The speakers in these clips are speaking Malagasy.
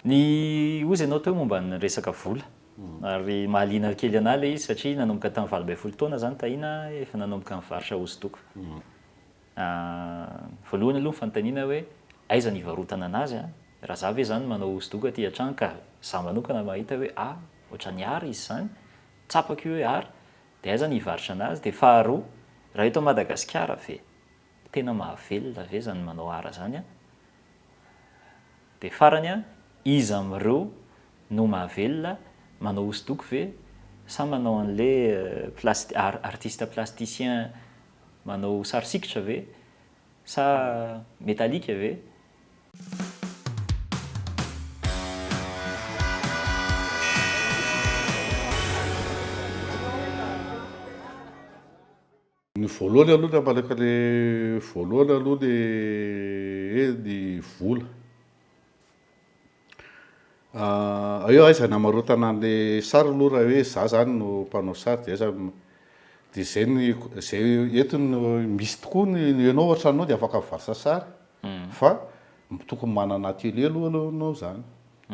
Ny hozy ianao teo momba ny resaka vola. Ary mahaliana kely anah ilay izy satria nanomboka tamin'ny 18 taona izany Tahiana efa nanomboka nivarotra hosodoko. Voalohany aloha ny fanontaniana hoe aiza no hivarotana anazy an? Raha za ve izany manao hosodoko aty an-trano ka za manokana mahita hoe ah ohatran'ny art izy izany, tsapako io hoe art, dia aiza no hivarotra anazy? Dia faharoa, raha eto Madagasikara ve tena mahavelona ve izany manao art izany an? Dia farany an, iza amin'ireo no mahavelona, manao hosodoko ve sa manao an'ilay plasti- artiste plasticien manao sary sikotra ve sa metallique ve? Ny voalohany aloha ny hamalaka le voalohany aloha le hoe ny vola. Eo aiza ny hamarotana an'le sary aloha raha hoe za zany no mpanao sary de aiza de zay ny zay eto no misy tokoa ny ianao ohatra anao de afaka mivarotra sary fa tokony manana atelier aloha anao zany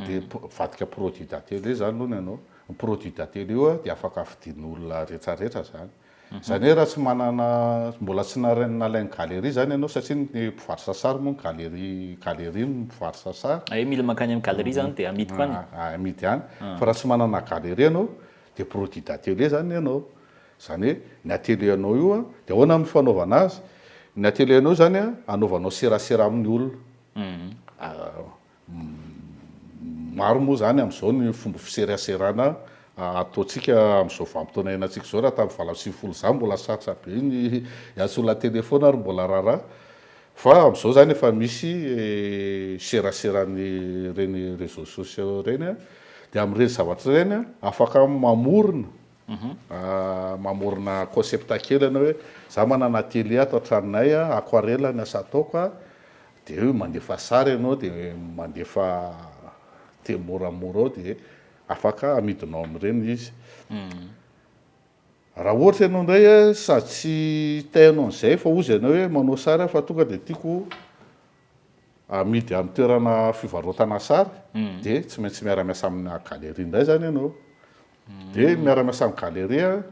de mivadika produit d'atelier zany aloha ny anao, ny produit d'atelier io de afaka vidian'olona retraretra zany. Izany hoe raha tsy manana, mbola tsy nalain'ny galerie izany ianao satria ny mpivarotra sary moa ny galerie, galerie no mpivarotra sary. Hay mila mankany amin'ny galerie izany dia amidiko any. Amidy any. Fa raha tsy manana galerie ianao dia produit d'atelier izany ny anao. Izany hoe ny atelier anao io an, dia ahoana ny fanaovana azy? Ny atelier anao izany an, anaovanao serasera amin'ny olona. Maro moa izany amin'izao ny fomba fiseraserana ataontsika amin'izao vanim-potoana iainantsika izao. Raha tamin'ny 98 izany mbola sarotra be ny hiantso olona telefaona ary mbola raharaha. Fa amin'izao izany efa misy seraseran'ireny réseaux sociaux ireny. Dia amin'ireny zavatra ireny afaka mamorona, mamorona concept kely ianao hoe za manana atelier ato an-tranonay, aquarelle ny asa ataoko. Dia hoe mandefa sary ianao dia mandefa teny moramora ao dia afaka amidinao amin'ireny izy. Raha ohatra ianao indray sady tsy te hanao an'izay fa hozy ianao hoe manao sary aho fa tonga dia tiako amidy amin'ny toerana fivarotana sary dia tsy maintsy miara-miasa amina galerie indray izany ianao. Dia miara-miasa amin'ny galerie,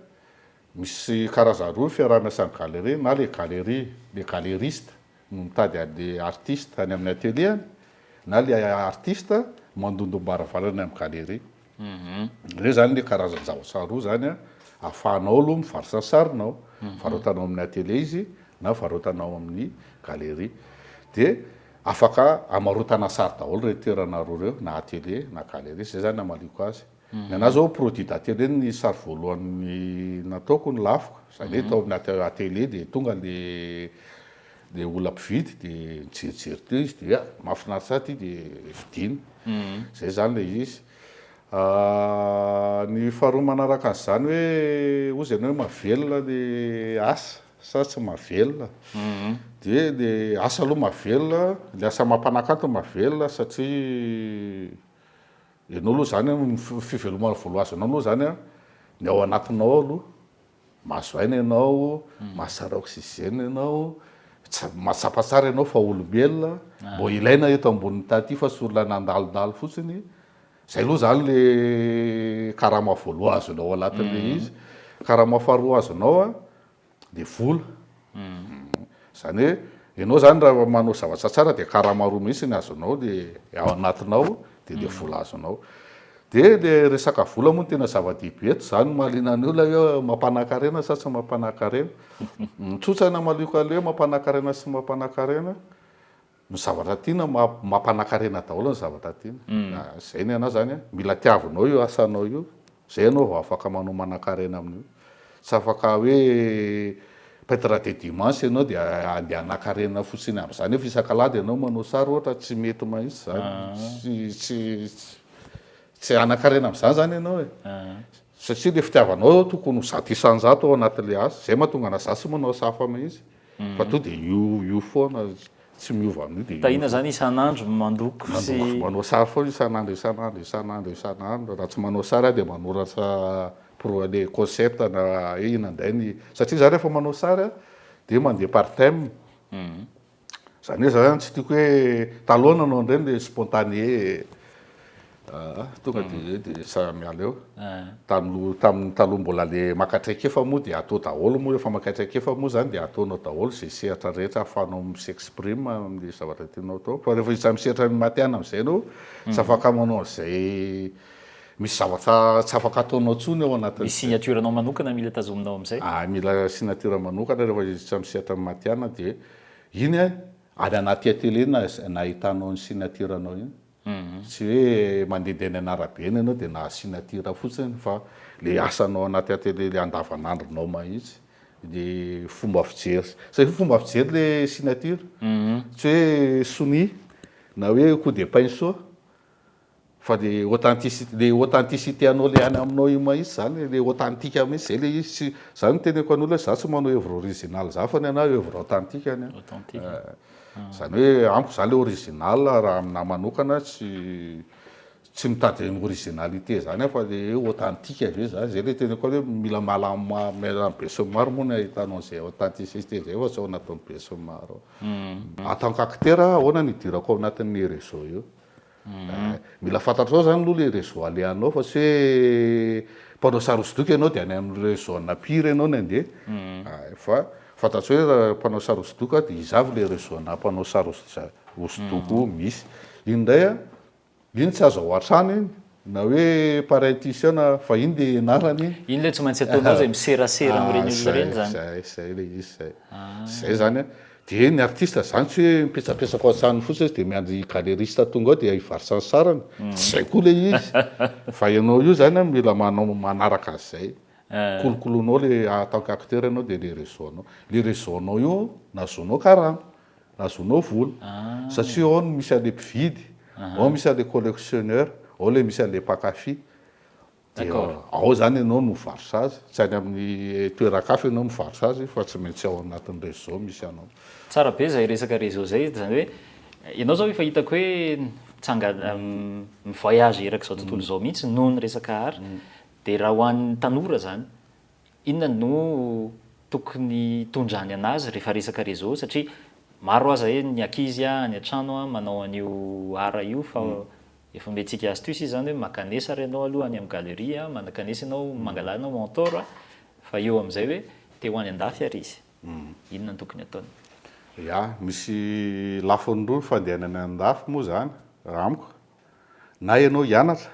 misy karazany roa ny fiaraha-miasa amin'ny galerie, na ilay galerie, ilay galeriste no mitady an'le artiste any amin'ny atelier-ny na le artiste mandondom-baravarana any amin'ny galerie. Ireo zany le karazan-javatra roa zany an, ahafahanao aloha mivarotra ny sarinao, varotanao amin'ny atelier izy na varotanao amin'ny galerie. Dia afaka amarotana sary daholo ireo toerana roa ireo, na atelier na galerie, zay zany hamaliako azy. Ny anah zao produit d'atelier ny sary voalohany nataoko ny lafiko, zany hoe tao amin'ny atelier dia tonga le le olona mpividy dia nijerijery teo izy dia mahafinaritra ahy ity dia vidiana, zay zany le izy. Ny faharoa manaraka an'izany hoe hozy ianao hoe mahavelona le asa sa tsy mahavelona, dia le asa aloha mahavelona, le asa maha mpanakanto mahavelona satria Ianao aloha izany an, ny fivelomana voalohany azonao aloha izany an, ny ao anatinao ao aloha, mahazo aina ianao, mahatsara oxygène ianao, mahatsapa tsara ianao fa olombelona, mbô ilaina eto ambonin'ny tany ity fa tsy olona nandalondalo fotsiny, izay aloha izany le karama voalohany azonao ao anatin'ilay izy. Karama faharoa azonao an, le vola. Izany hoe ianao izany raha manao zavatra tsara dia karama roa mihitsy ny azonao, le ao anatinao dia le vola azonao. Dia le resaka vola moa no tena zava-dehibe eto, izany no mahaliana ny olona hoe mampanan-karena sa tsy mampanan-karena. Ny tsotra ny hamaliako an'ilay hoe mampanan-karena sy tsy mampanan-karena, Ny zavatra tiana mampanakarena daholo ny zavatra tiana. Zay ny anah zany an, mila tiavinao io asanao io, zay ianao vao afaka manao manakarena amin'io. Tsy afaka hoe peintre de dimanche ianao dia andeha hanakarena fotsiny amin'izany nefa isak'alahady ianao manao sary ohatra, tsy mety mahintsy zany, tsy tsy tsy hanakarena amin'izany zany ianao e. Satria le fitiavanao tokony ho 100% ao anatin'le asa, zay mahatonga anah za tsy manao asa hafa mihitsy. Fa to dia io io foana tsy miova amin'io dia io. Tahiana zany isan'andro mandoko sy. Mandoko manao sary foana isan'andro isan'andro isan'andro isan'andro, raha tsy manao sary aho dia manoratra pro le concept na hoe inona indray ny, satria za rehefa manao sary aho dia mandeha par thème, zany hoe za zany tsy tiako hoe taloha nanao an'ireny le spontané. Aa, tonga dia dia sa miala eo. Tamin'ny tamin'ny taloha mbola le maka traikefa moa dia atao daholo moa, efa maka traikefa moa zany dia ataonao daholo izay sehatra rehetra ahafahanao mi-s'exprime amin'le zavatra tianao atao. Fa rehefa hiditra amin'ny sehatra matihanina amin'izay ianao, tsy afaka manao an'izay, misy zavatra tsy afaka ataonao intsony ao Misy anatin'izay. signature-nao manokana mila tazominao amin'izay? Aa, mila signature manokana rehefa hiditra amin'ny sehatra matihanina dia iny an, any anaty atelier no ahitanao ny signature-nao iny. Tsy hoe mandehandeha eny an'arabe eny ianao dia nahazo signature fotsiny fa le asanao anaty atelier le andavanandronao mahitsy, le fomba fijery, satria fomba fijery le signature, tsy hoe sonia na hoe coup de pinceau fa le authenticité, le authenticité anao le any aminao io mahitsy zany, le authentique mihitsy, zay le izy, tsy, za no teneniko an'olona hoe za tsy manao oeuvre originale za fa ny anah oeuvre authentique ny ahy. Authentique. Izany hoe amiko izany le original raha aminahy manokana tsy tsy mitady originalité izany aho fa le hoe authentique ve zany, zay le teneniko hoe mila miala miala amin'ny besinimaro moa ny ahitanao an'izay authenticité zay fa tsy ao anatin'ny besinimaro ao. En tant qu'acteur ahoana no hidirako ao anatin'ny réseau io? Mila fantatrao zany aloha le réseau alehanao fa tsy hoe mpanao sary hosodoko ianao dia any amin'ny réseau ana mpihira ianao no handeha fa fantatrao hoe raha mpanao sary hosodoko aho dia iza avy le réseau ana mpanao sary hosodoko misy. Iny indray an, iny tsy azo ao an-trano iny na hoe par intuition na fa iny le ianarana iny. Iny le tsy maintsy ataonao izay miserasera amin'ireny olona ireny zany. Zay, zay le izy zay. Zay zany an. Dia ny artiste zany tsy hoe mipetsapetsaka ao an-tranony fotsiny izy dia miandry galeriste tonga ao dia hivarotra ny sariny, tsy izay koa ilay izy fa ianao io zany an mila manao manaraka an'izay, kolokoloinao le en tant qu'acteur ianao dia le réseau-nao, le réseau-nao io nahazoanao karama, nahazoanao vola satria ao no misy an'le mpividy, ao misy an'le collectionneur, ao le misy an'le mpankafy. Dia ao izany ianao no mivarotra azy, tsy any amin'ny toeran-kafa ianao mivarotra azy fa tsy maintsy ao anatin'ny réseau misy anao. Tsara be izay resaka réseau izay, izany hoe ianao izao efa hitako hoe mitsangana, mi-voyage erak'izao tontolo izao mihitsy noho ny resaka art, dia raha ho an'ny tanora izany, inona no tokony hitondrany an'azy rehefa resaka réseau satria maro aza hoe ny ankizy any an-trano manao an'io art io fa Efa omentsika astuce izy zany hoe mankanesa ary ianao aloha any amin'ny galerie a, mankanesa ianao mangalà ianao mentor a, fa eo amin'izay hoe te ho any an-dafy ary izy, inona no tokony ataony? Ya, misy lafiny roa ny fandehanana any an-dafy moa zany raha amiko, na ianao hianatra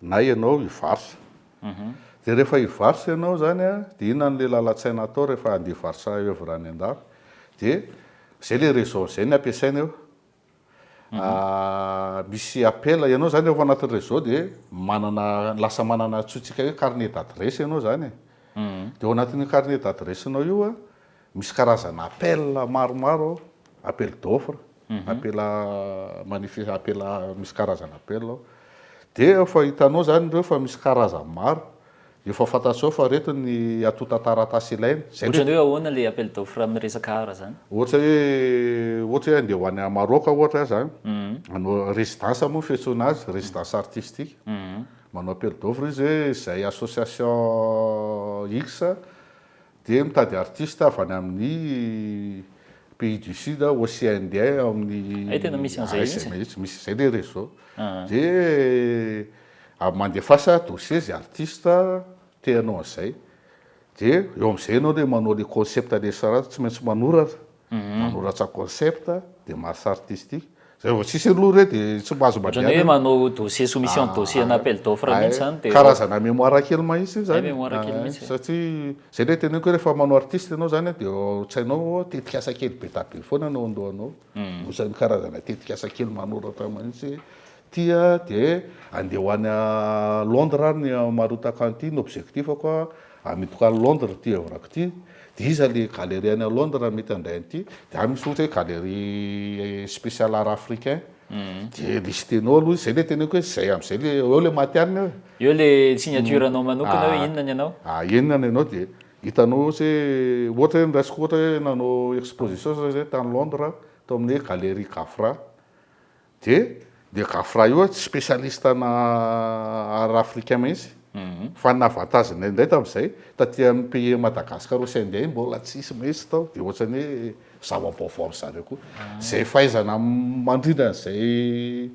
na ianao hivarotra. Dia rehefa hivarotra ianao zany a, dia inona no le lalan-tsaina atao rehefa handeha hivarotra oeuvre any an-dafy? Dia zay le réseau zay no ampiasaina eo. Misy appel, ianao zany ao anatin'ny réseau dia manana, lasa manana antsointsika hoe carnet d'adresse ianao zany e. Dia ao anatin'io carnet d'adresse-nao io an, misy karazana appel maromaro ao, appel d'offre, appel à manifes-, appel à, misy karazana appel ao. Dia efa hitanao zany ireo fa misy karazany maro. Efa fantatrao fa reto ny antontan-taratasy ilaina. Zay Ohatran'ny hoe ahoana ilay appel d'offre amin'ny resaka art zany? Ohatra hoe, ohatra hoe andeha ho any Maroc ohatra aho zany, hanao résidence moa ny fiantsoana azy, résidence artistique. Manao appel d'offre izy hoe izay association X dia mitady artiste avy any amin'ny pays du sud, océan indien, ao amin'ny, Hay tena misy an'izay mihitsy? Hay mihitsy, misy izay ilay réseau. Dia Ary mandefasa dossier ze artiste te hanao an'izay de eo am'zay ianao le manao le concept le sara tsy maintsy manoratra, manoratra concept, démarche artistique, zay vao tsisy aloha re de tsy mahazo mandeha Ohatran'ny hoe manao dossier soumission de dossier na appel d'offre mihitsy zany de Karazana mémoire kely mahitsy io zany Hay mémoire kely mihitsy e. Satria zay le teneniko hoe rehefa manao artiste ianao zany de ao an-tsainao ao tetikasa kely be da be foana no ao an-dohanao, ohatran'ny karazana tetikasa kely manoratra mahitsy Ty a de andeha ho any Londres aho ny hamarotako an'ity, ny objectif-ko a hamidiko any Londres ty oeuvre-ko ty, de iza le galerie any Londres mety handray an'ity, de any misy ohatra hoe galerie spéciale art africain, de listenao aloha izy, zay le teneniko hoe zay am'zay le eo le matihanina eo e. Eo le signature-nao manokana hoe inona ny anao. Ah inona ny anao de hitanao ohatry hoe, ohatra hoe noraisiko ohatra hoe nanao exposition zao zay tany Londres tao amin'ny galerie Gafra, Dia le Gafra io tsy spécialiste ana art africain mihitsy fa ny avantage-nay indray tamin'izay taty amin'ny pays Madagascar Océan Indien mbola tsisy mihitsy tao dia ohatran'ny hoe zava-baovao ry zareo koa. Izay fahaizana mandrindra an'izay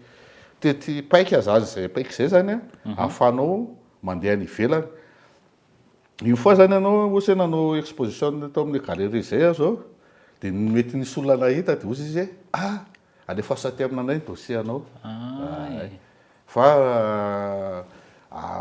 Tety paika zany zay paika zay zany a, ahafahanao mandeha any ivelany. Une fois zany ianao ohatra hoe nanao exposition tao amin'ny galerie zay aho zao, de mety nisy olona nahita de hozy izy hoe ah! alefaso aty aminanay ny dossier anao. Ay. Fa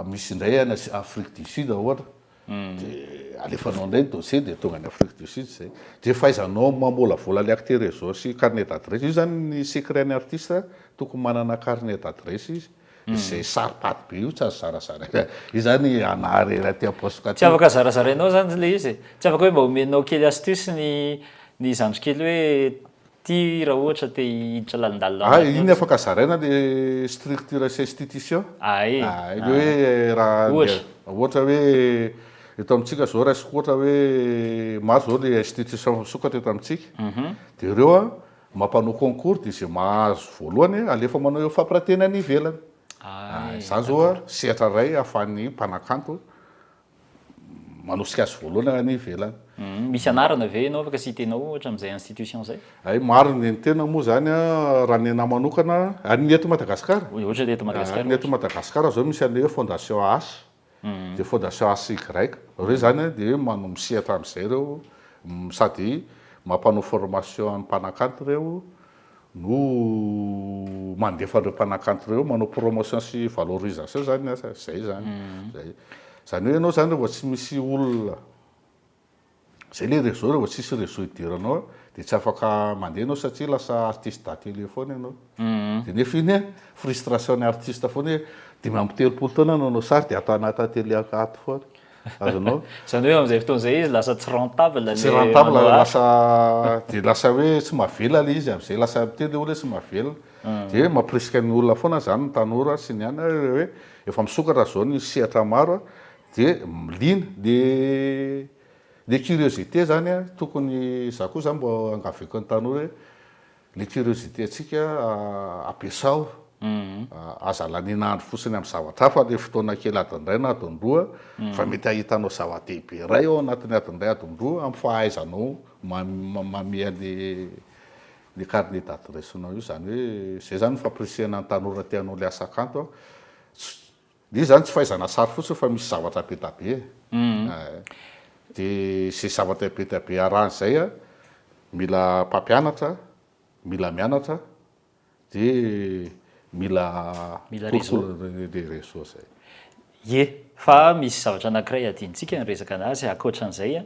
misy indray any Afrique du Sud ohatra, de alefanao indray ny dossier de tonga any Afrique du Sud zay. De fahaizanao mamolavola le acte réseau sy carnet d'adresse, io zany ny secret ny artiste tokony manana carnet d'adresse izy, izay saro-pady be io tsy azo zarazaraina, io zany anah irery aty am-paosiko aty. Tsy afaka zarazarainao zany le izy e, tsy afaka hoe mba omenao kely astuce ny ny zandry kely hoe Ty raha ohatra te hiditra lalindalina ao Ah, anatiny ao iny izy. afaka zaraina le structure sy institution. Ay. Ah, le hoe raha Ohatra. ohatra hoe eto amintsika zao raisiko ohatra hoe maro zao le institution misokatra eto amintsika. De ireo an, mampanao concours de ze mahazo voalohany alefa manao eo fampirantiana any ivelany. Ay, Zany zao an, sehatra iray ahafahan'ny mpanakanto Manosika azy voalohany any ivelany. Misy anarana ve ianao afaka citer-nao ohatra amin'izay institution izay? Hay, maro ny ny tena moa izany an, raha ny anahy manokana, any ny eto Madagasikara? Ohatra ny eto Madagasikara Ny eto Madagasikara izao misy an'ilay hoe Fondation H, dia Fondation HY, ireo izany an dia manao misehatra amin'izay ireo, sady mampanao formation an'ny mpanakanto ireo, no mandefa an'ireo mpanakanto ireo, manao promotion sy valorisation zany ny asa, zay zany, zay. Zany hoe ianao zany rehefa tsy misy olona, zay le réseau, rehefa tsisy réseau idiranao de tsy afaka mandeha ianao satria lasa artiste d'atelier foana ianao. De nefa iny an, frustration ny artiste foana hoe 35 taona nanao sary de ato anaty atelier ato foana. Azonao? Izany hoe amin'izay fotoana izay izy lasa tsy rentable ilay Tsy rentable, manao art. lasa dia lasa hoe tsy mahavelona ilay izy amin'izay, lasa miteny ilay olona hoe tsy mahavelona. Dia mampirisika ny olona foana izany ny tanora sy ny anona hoe efa misokatra izao ny sehatra maro dia liana. Le le curiosité izany an, tokony, izaho koa izany mba angaviako ny tanora hoe Le curiosité antsika ampiasao, aza laniana andro fotsiny amin'ny zavatra hafa le fotoana kely adiny iray na adiny roa fa mety ahitanao zava-dehibe iray ao anatin'ny adiny iray adiny roa amin'ny fahaizanao mamea le le carnet d'adresse-nao io, izany hoe zay zany ny fampirisihana ny tanora te hanao le asa kanto an, Io zany tsy fahaizana sary fotsiny fa misy zavatra be da be e. De zay zavatra be da be arahana zay a, mila mpampianatra, mila mianatra, de mila Mila réseau. le réseau zay. Ie, fa misy zavatra anankiray adinontsika ny resaka anazy ankoatran'izay a.